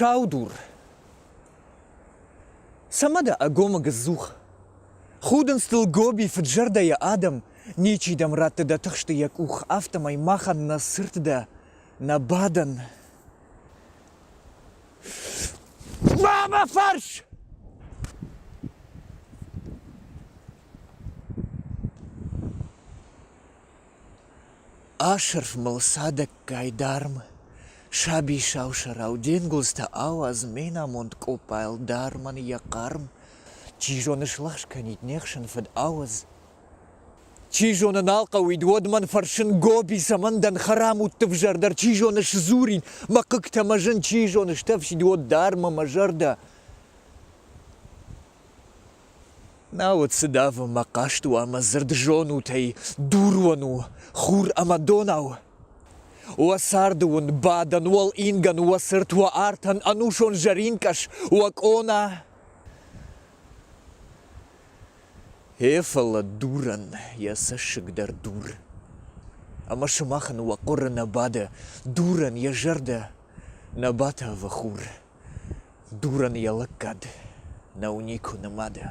Сау дур. Цӕмӕ дӕ ӕгомыг ӕдзух? Худынц дыл гоби фыд-зӕрдӕйӕ адӕм, ничи дӕм ратты дӕ тыхсты йӕ къух, афтӕмӕй махӕн нӕ цырт дӕ, нӕ бадӕн. Ма мӕ фӕрс! Асӕрф мыл цадӕггай дӕ арм, Саби сау-сӕрау де нгуылдзтӕ ауадз ме намонд къоппайыл дӕр мӕн йӕ хъарм. Чи зоны, слӕгъз кӕнид не хсӕн фыд ауӕдз. Чи зоны, нал хъӕуид уӕд мӕн фӕрсын гоби, цӕмӕн дӕн хӕрам удты взӕрдӕр, чи зоны, сдзурин мӕ хъыгтӕ, мӕ зын, чи зоны, стӕфсид уӕд дӕр мӕ мӕ зӕрдӕ. Науӕд цы давы мӕ хъаст уа мӕ дзырд зонут ӕй, дур уын у, хур ӕмӕ донау. Уӕ царды уын бадӕн, уӕл ингӕн, уӕ цырт, уӕ артӕн, ӕнусон зӕринкъӕс, уӕ къона. Гъе, фӕлӕ дурӕн йӕ цӕссыг дӕр дур. Ӕмӕ сымахӕн уӕ хъуыры нӕ бады, дурӕн йӕ зӕрдӕ нӕ батавы хур. Дурӕн йӕ лӕггад нӕу никуы нымады.